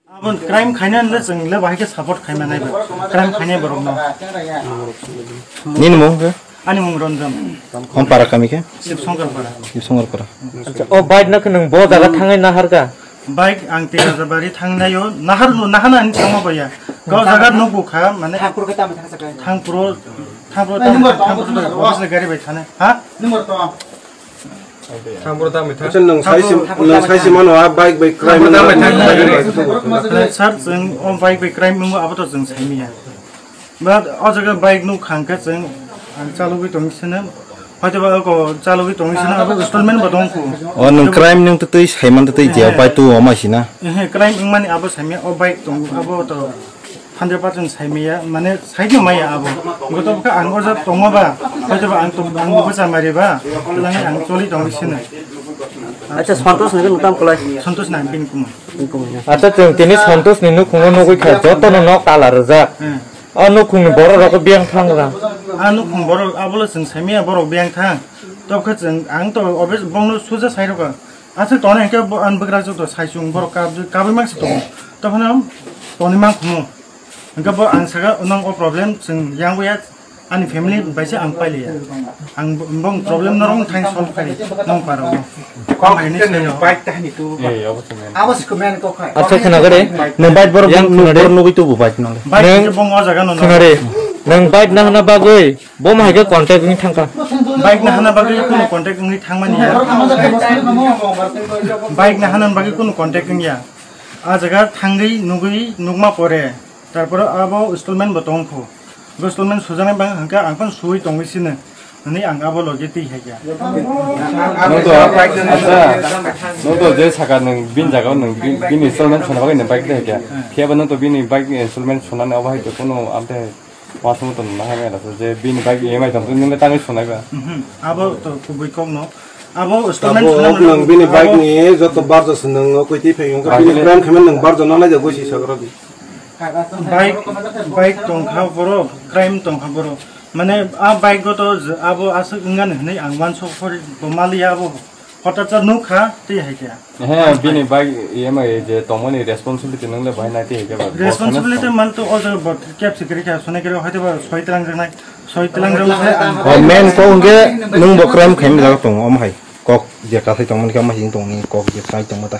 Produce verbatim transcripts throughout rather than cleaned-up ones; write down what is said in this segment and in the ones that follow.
Abon crime khaina le chwng le bahai khe support khaima nai ba. Crime khaina borok no. Nini mung khe? Ani mung Ranjan. Hom para kami khe? Sibsongkar para. Sibsongkar para. Acha, o bike no khe nwng bo jaga thangwi nahar kha? Bike ang Tera Jabari thangnaio nahar no nahana ani thangma baya. Kau jaga no bukha mane Thangpro khe tamo thangsa kha? Thangpro, Thangpro, Thangpro, Thangpro, gari bai thane. Ha? Number to. Acha, nwng saisi, nwng saisi mano, a bike bai crime mano, bike bai crime. Sir, chwng o bike bai crime wngwi abo to chwng saimiya. But o jaga bike nuk khang khe chwng ang chalogwi tongwi sino. Hoito ba o chalogwi tongwi sino, abo installment bo tong kho. O nwng crime nwng twtwi saiman twtwi je bike tu o ma sina. Ehe, crime wngmani abo saimiya, o bike tong, abo to hundred percent saimiya, mane saino maya abo. Goto bokha ang o jaga tongma ba, hoito ba ang tong, ang bo chamari ba, twlangwi ang choli tongwi sino. Acha, Santosh nang nuktam kolai. Santosh nang pin kuma. Acha, chwng tini Santosh ni nukhungo nugwi kha, joto no nok tala rwjak. Hmm. O nukhung ni borok rok biyang thang rang. A nukhung borok abo le chwng saimiya borok biyang thang. Tobkha chwng ang to obes bongno suja sai rokha. Aswk toni hwnkhe bo ang bwkrajwk to sai chwng borok kab-, kabwi mangsi tongo. Tobhano toni mang khumu. Hwnkhe bo ang saka nang o problem chwng yang waya ani family bai se ang pailiya. Ang bo-, bong problem norok thang solve khai nang paro. Kok hai ni se bike tahni tu. Eh, abo se men. Abo se men kok hai. Acha, khna gare. Nwng bike borok yang khna gare. Nugwi tubu bike nang. Bike bong o jaga no. Khna gare. Nwng bike nahana bagwi. Bo ma hai khe contact wngwi thangkha. Bike nahana bagwi kuno contact wngwi thangmani ya. Bike nahana bagwi kuno contact wngya. A jaga thangwi nugwi nukma pore. Tarpore abo installment bo tongkho. Bo installment sujaknai bang hwnkhe ang phano suwi tongwi sino. Hwnwi ang abo logi twi hai kha. Nwng to, acha, nwng to je saka nwng bini jaga o nwng bi-, bini installment sona bagwi nwng bike twi hai kha. Phiya ba nwng to bini bike installment sonani obo hai to kuno amte Wasung to nuna hai mela je bini bike E M I tong nung le tangwi sunai ba. Mhm. Abo to kubui kok no. Abo installment abo suna ok nang bini bike abo ni joto barjo se nang o koi twi phai wngkha bini crime khaimani nang barjo nang lai ja goi si sagra di. Bike, bike tong kha borok, crime tong kha borok. Mane a bike o to je abo aswk wngani hinwi ang uansuk phori bo maliya abo. Hothat sa nuk kha, tei hai khe. He, bini bike E M I je tongmani responsibility nung le bahai nai tei hai khe ba. Responsibility man to o jaga bo kep se kwrwi kha, sonai kwrwi, hoito ba soi tlang jaknai, soi tlang jaknai. O main kok hwnkhe nung bo crime khaimani jaga tongo, omo hai. Kok je kasai tongmani khe omo hai tongni, kok je sai tongma ta.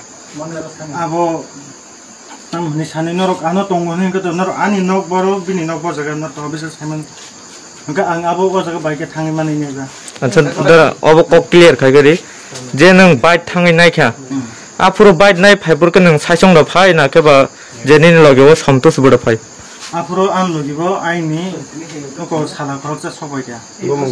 Abo Tamo hwnwi sanwi norok ano tongo hwnwi hwnkhe to norok ani nok boro bini nok bo jaga no to bisa saiman hwnkhe ang abo o jaga bai khe thangwi manwi nai ba. Acha, dara, obo kok clear khai gari je nwng bike thangwi nai kha. Hmm. Aphuru bike nai phai phuru khe nwng saisong rok phai na khe ba je nini logi o Santosh bo rok phai. Aphuru ang logi bo aini oko sala khoroksa sok bai kha.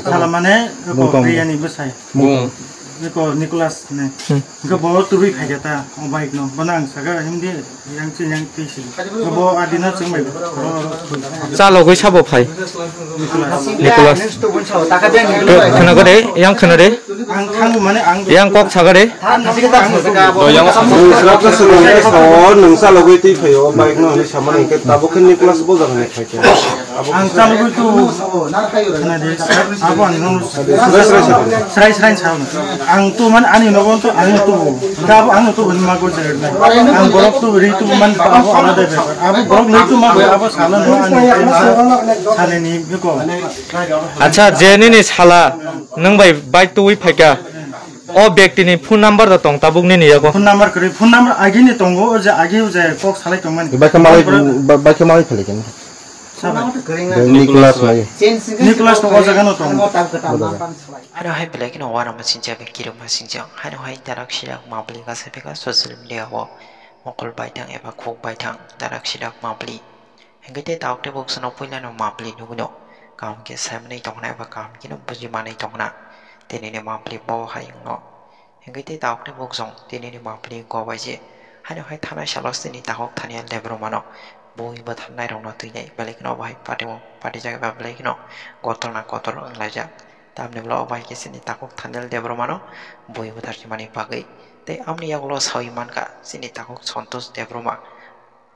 Sala mane oko Priya ni bwsai. Bung. Eko Nicholas ne. Hmm. Hwnkhe bo tubui phaikha ta, o bike no. Bono ang saka, "Hindi, yang chi, yang chi si." Bo adina chwng bai. Chalogwi sabo phai. Nicholas. Nicholas. Khwna gade, yang khwna de. Ang thangu mane ang yang kok saga de. Ang thangu. Nung srap sa swnam khe sao, nung chalogwi twi phaio, bike no hinwi samani hwnkhe tabuk khe Nicholas bo jaga ni phaikha. Ang chalogwi tu khna de, abo ang nung srai srai sa. Ang tu man ani nogo tu ang tu. Abo ang tu man mago je. Ang borok tu ri tu man abo alada bepar. Abo borok ri tu mago abo sala no ani sala ni beko. Acha, je nini sala nwng bai bike twi phaikha. O bekti ni phone number da tong tabuk nini yago. Phone number kwrwi, phone number agi ni tongo, o je agi o je kok salai tongmani. Bike malai, bike malai phale kene. Sabai. Nicholas lai. Nicholas to o jaga no tongo. Ano hai belai kheno uanama sinjak, kirima sinjak. Haino hai darak sirak mabli kasa beka social media o mokol baithang eba khuk baithang darak sirak mabli. Hingke tei tabuk tei buksuno puilano mabli nugwino. Kaham khe saimanwi tongna eba kaham kheno bujimanwi tongna. Tinini mabli bo hai wngno. Hingke tei tabuk tei buksong tinini mabli go bai je. Haino hai thanai salo chini takhuk Thaniel Debbarmano bui bwtharnairokno twinai belai kheno bo hai patio patijak eba belai kheno kotorna kotor wnglaijak. Tamni ulo bo hai khe chini takhuk Thaniel Debbarmano bui bwtharjimani bagwi. Tei amoni yagulo saui mankha chini takhuk Santosh Debbarma.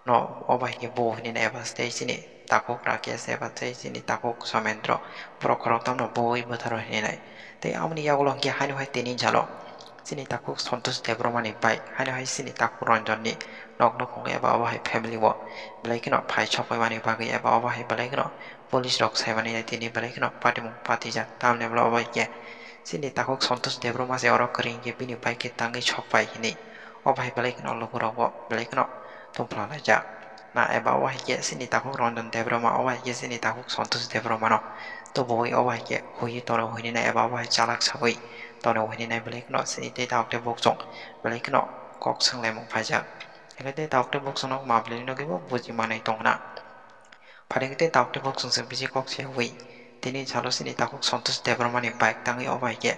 No, o bai khe bo hinwi nai eba tei chini takhuk Rakesh eba tei chini takhuk Somendro, borok khoroktham no bui bwtharo hinwi nai. Tei amoni yagulo hwnkhe haino hai tini jalo Chini takhuk Santosh Debbarma ni bike, haino hai chini takhuk Ranjan ni nok nukhung eba obo hai family o belai kheno phai sokphaimani bagwi eba obo hai belai kheno police rok saimani nai tini belai kheno patimung patijak, tamni bwla obo hai khe chini takhuk Santosh Debbarma se oro kwrwi hinkhe bini bike khe tangwi sokphai hinwi obo hai belai kheno lukurok bo belai kheno tongphla laijak. Na eba obo hai khe chini takhuk Ranjan Debbarma, obo hai khe chini takhuk Santosh Debbarma no tubuwi obo hai khe huiwi tono hwnwi nai eba obo hai chalak sawi tono hwnwi nai belai kheno chini tei tabuk tei bukchung belai kheno kok swnglaimung phaijak. Hingkhe tei tabuk tei bukchung no ma belai no kebo buji manwi tongna. Phaidi khe tei tabuk tei bukchung se bisi kok se hui. Tini salo chini takhuk Santosh Debbarma ni bike tangwi obo hai khe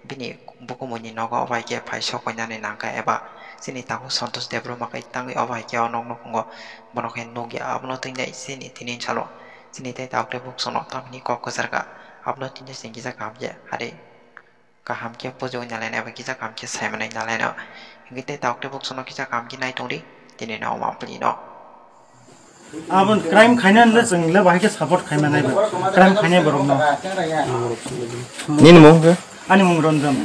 bini bukumuni nogo obo hai khe phai sok koinani nangkha eba chini takhuk Santosh Debbarma kai tangwi obo hai khe o nok nukhungo bono khe nukya. Abono twi nai chini tini salo chini tei tabuk tei bukchung no tamni kok kwchar kha. Abono tini se kisa kaham khe hari kaham khe pujo wngya laina eba kisa kaham khe sai manai na laina. Hingkhe tei tabuk tei bukchung no kisa kaham khe nai tongdi tini no ma pli no. Abon crime khaina le chwng le bahai khe support khaima nai ba. Crime khainai borok no. Nini mung khe? Ani mung Ranjan.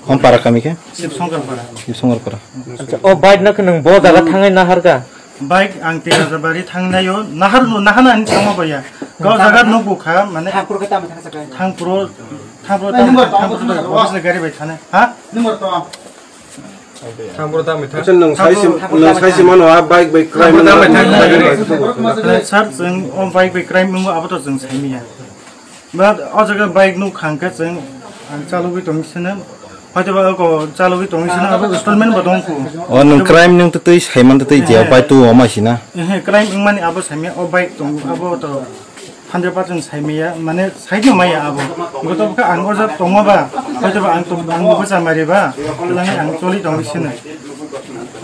Hom para kami khe? Sibsongkar para. Sibsongkar para. O bike no khe nwng bo jaga thangwi naharkha? Bike ang Terajabari thangnaio nahar nahana ani thangma baya. Kau jaga nukgo kha mane. Thangpro khe tamo thangsa khe? Thangpro thangpro tamo thangpro office le gari bai thane. Ha? Number to. Thangpro tamo thang. Acha nwng saisi nwng saisi mano a bike bai crime. Sir, chwng o bike bai crime mung abo to chwng saimiya. But o jaga bike nuk khang khe chwng ang chalogwi tong sino. Hoito ba ko chalogwi tong sino abo installment bo dong kho. O nwng crime nwng to twi saiman to twi je bai tu o ma sina. Ehe, crime wngmani abo saimiya o bike tong abo to hundred percent saimiya mane side no maya abo. Goto bwkha ang o jaga tongo ba hoito ba ang to ang bo cha mari ba. Lang ang choli tong sino.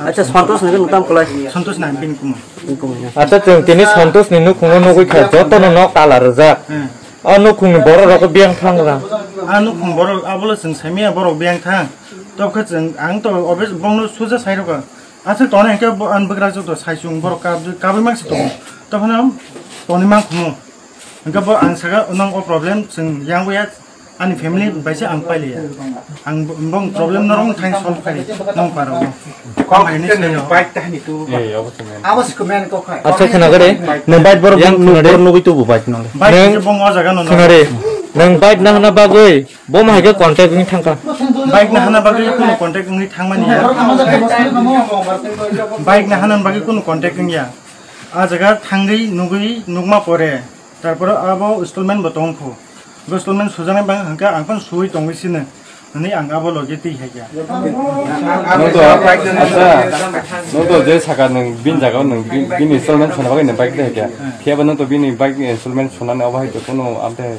Acha Santosh ni tam kolai. Santosh na bin kuma. Acha chwng tini Santosh ni nukhungo nugwi kha joto no nok tala rwjak. Hmm. O nukhungni borok rok biyang thang rang. A nukhung borok abole chwng saimiya borok biyang thang. Tobkha chwng ang to obes bongno suja sai rokha. Aswk tongna hinkhe bo an bwkrajwk to sai chwng borok kab kabwi mang se tongo. Tophano toni mang khumu. Hinkhe bo ang saka nang o problem chwng yang boya ani family bai se ang pailiya. Ang bong problem norok thang solve khai nang paro. Kok Ang ini ini saya. Bike tahni tu. Eh, apa sih, men? Apa sih, men, kok khai? Acha khna gare, nwng bike borok yang nugwi tubu bike nang. Bike bong o jaga no. Khna re, nwng bike nahana bagwi bo ma hai khe contact wngwi thangkha. Bike nahana bagwi kuno contact wngwi thangmani ya. Bike nahana bagwi kuno contact wngya. A jaga thangwi nugwi nukma pore. Tarpore abo installment bo tong kho. Bo installment sujaknai bang hwnkhe ang phano suwi tongwi sino. Hwnwi ang abo logi twi hai kha. Nwng to, acha, nwng to je saka nwng bini jaga o nwng bi-, bini installment sona bagwi nwng bike twi hai kha. Phiya ba nwng to bini bike installment sonani abo hai to kuno amte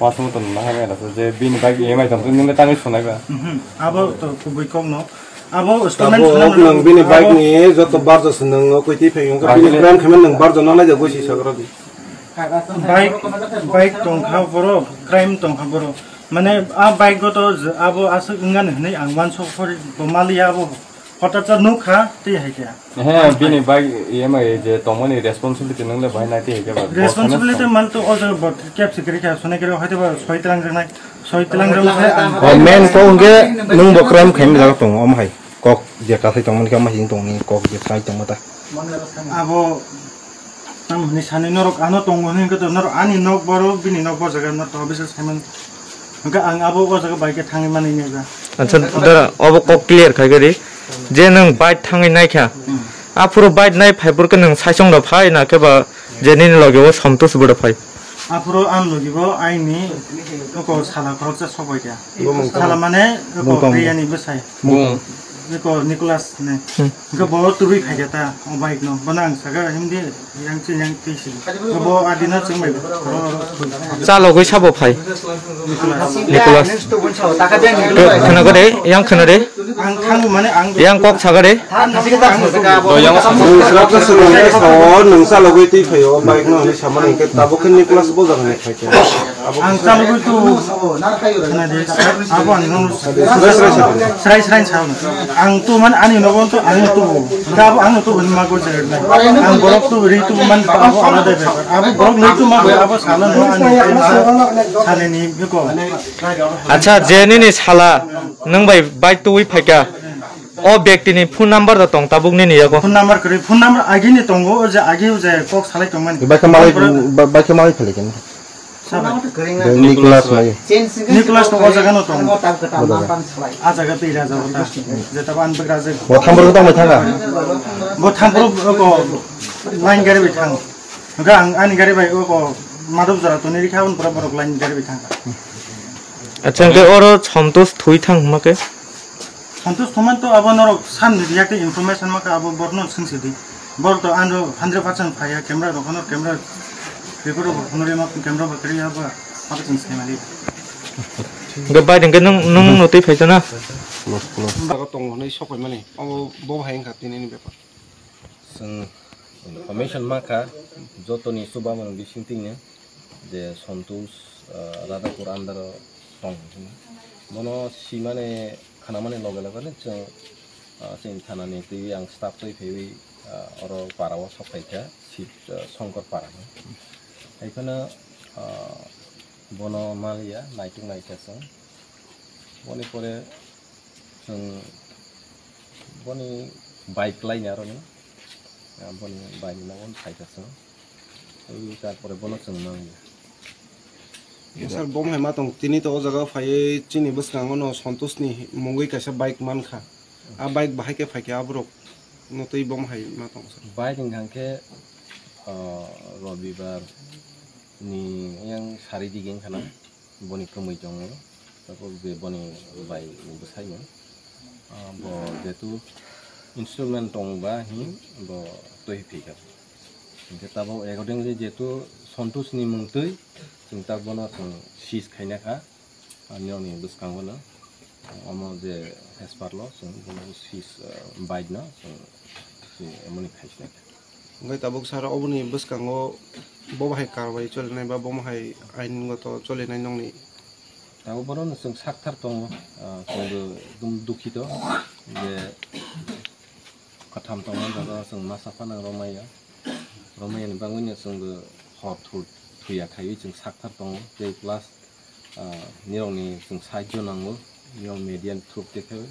wasung to nang hai mela je bini bike E M I tong nwng le tangwi sonai ba. Mhm. Abo to kubui kok no. Abo installment sona nwng bini bike ni joto barjo se nwng kwtwi phai wngkha bini plan khaimani nwng barjo no naijak gwi si sagra di. Bike, bike tongkha borok, crime tongkha borok. Mane, a bike o to j-, abo aswk wngani hwnwi ang uansuk phori bo maliya abo. Hothat sa nukha, tei hai khe. He, bini bike E M I je tongmani responsibility nwngle bahai nai tei hai khe ba. Responsibility man to o jaga bo kep se kwrwi kha, sonai kwrwi hoito ba soi tlang jaknai, soi tlang jaknai ang. O main kok hwnkhe nwng bo crime khaimani jaga tongo, omo hai. Kok je kathai tongmani khe omo hai tongni kok je sai tongma ta. Abo Tamo hwnwi sanwi norok ano tongo hwnwi hwnkhe to norok ani nok boro bini nok bo jaga norok to bisa saiman hwnkhe ang abo o jaga bai khe thangwi manwi nai ba. Acha dara obo kok clear khai gari je nwng bike thangwi naikha. Hmm. Aphuru bike nai phai phuru khe nwng saisong rok phai na khe ba je nini loge o Santosh bo rok phai. Aphuru ang logi bo aini oko sala khoroksa sok bai kha. Sala mane oko Bumung tong. Priyani bwsai. Bumung. Eko Nicholas ne. Hmm. Hingke bo tubui phaikha ta, o bike no. Bono ang saka, "Himdi, yang chi, yang chi si." Bo adina chwng bai. Chalogwi sabo phai. Nicholas. Nicholas. Khwna gode, yang khwna de. Ang thango mane ang. Yang kok saga de. Ang thango. Nwng srapsa swrwngkhe sao, nwng chalogwi twi phaio, bike no hinwi samani hingke tabuk khe Nicholas bo jaga ni phaikha. Ang chalugwi tu khwnadi, abo ang nung srai srai sa. Ang tu man ani nogo tu ang tu. Da abo ang tu ma go jai. Ang borok tu ri tu man abo alada bepar. Abo borok ni tu ma abo sala no ani saleni beko. Acha, je nini sala nwng bai bike twi phaikha. O bektini phone number da tong tabuk nini yago. Phone number kwrwi, phone number agini tongo, o je agi o je kok salai tongmani. Baikha malai, ba-, baikha malai phale kene. Sabai. Nicholas mai. Nicholas to o jaga no tongo. O jaga. A jaga twi raja o ta. Je tabo an bagra je. Bo thambo ko tong mai thanga. Bo thambo ko line gari bai thang. Ga ang ani gari bai ko madop jora to ni rikha un pura borok line gari bai thang. Acha, hwnkhe oro Santosh thwi thang hwnma khe? Santosh thwngmani to abo norok san riya khe information ma khe abo borno swng sidi. Bor to ano hundred percent phaiya, camera rok hwnwi camera record rok hwnwi ma camera ba kwrwi abo abo swng sai mali. Hwnkhe bai hwnkhe nwng, nwng no twi phaisa na? Abo tongo hwnwi sok phaimani. Abo bo hai wngkha tini ni bepar. Chwng information ma kha jotoni chubamung bising twi no je Santosh, ah, Radhapur under o tong hwnwi. Bono simani khanamani loge loge no chwng, ah, chini thana ni twi ang staff twi phaiwi, ah, oro para o sok phai kha, Shib, ah, Shankar para hwnwi. Hai phano, ah, bono maliya naituk naikha chwng. Boni pore chwng boni bike laini aroni, ah, boni bike ni nogo phaikha chwng. Tei tarpore bono chwng mangya. Sir, bo hai ma tong tini to o jaga phaiwi chini bwskango no Santosh ni mungwi kaisa bike mankha. A bike bahai khe phaikha aborok no twi bo hai ma tong sir. Bike hwnkha khe, ah, Robibar ni yang sari dige wngkha na. Boni kwmwi tongo, tabuk je boni bai bwsai no, ah, bo jetu instrument tong ba hin bo twi phi kha. Hingke tabuk accordingly jetu Santosh ni mung twi chwng tak bono chwng seize khaina kha, ah, nini bwskango no, omo je hespar lo chwng bono seize, ah, bike no chwng, chwng emoni khaisna kha. Hingke tabuk sir oboni bwskango bo bahai karwai cholinai ba bo bahai ain goto cholinai nongni? Tabuk bono no chwng sakthar tongo, ah, chwngbo ekdum dukhito je katham tongmani jaga chwng masa phano romaya, romaya ni bagwi no chwngbo hor thur thuya khaiwi chwng sakthar tongo tei plus, ah, nirokni chwng sahajyo nango, nirok media ni through tei khe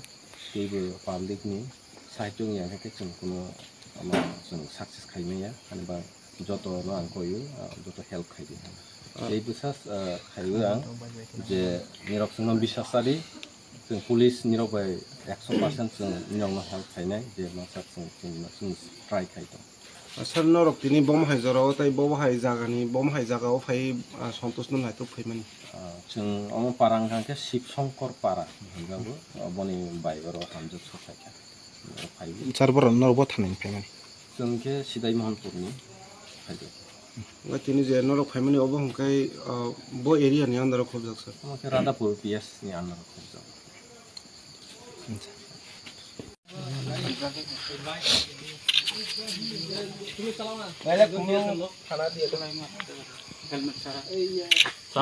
teibo public ni sahajyo wngya khe chwng kuno ama chwng success khai manya, ani ba joto no ang koiyo, ah, joto help khai di. Ah. Tei bwsa, ah, khaiwi ang je nirok chwngno bisas chadi, chwng police nirok bai ekso percent chwng nirokno help khainai, je masa chwng, chwng, chwng try khai tong. Ah, sir, norok tini bo hai jorao tei bo hai jagani, bo hai jagao phai, ah, Santosh no naitok phaimani? Ah, chwng omo para wngkha khe Shib Shankar para hinjago, ah, boni bai oro hamjak sok khaikha. Phaiwi. Sir, borok norok bo thani phaimani? Chwng khe Sidai Mohanpur ni phaikha. Omo tini je norok phaimani obo hwnkhe, ah, bo area ni under o khobjak sir? Omo khe Radhapur P S ni under o khobjak. Acha. Helmet sara.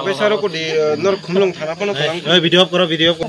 Bai saro kodi, eh, nor khumlung thana phano tong. Oi, video off koro, video off koro.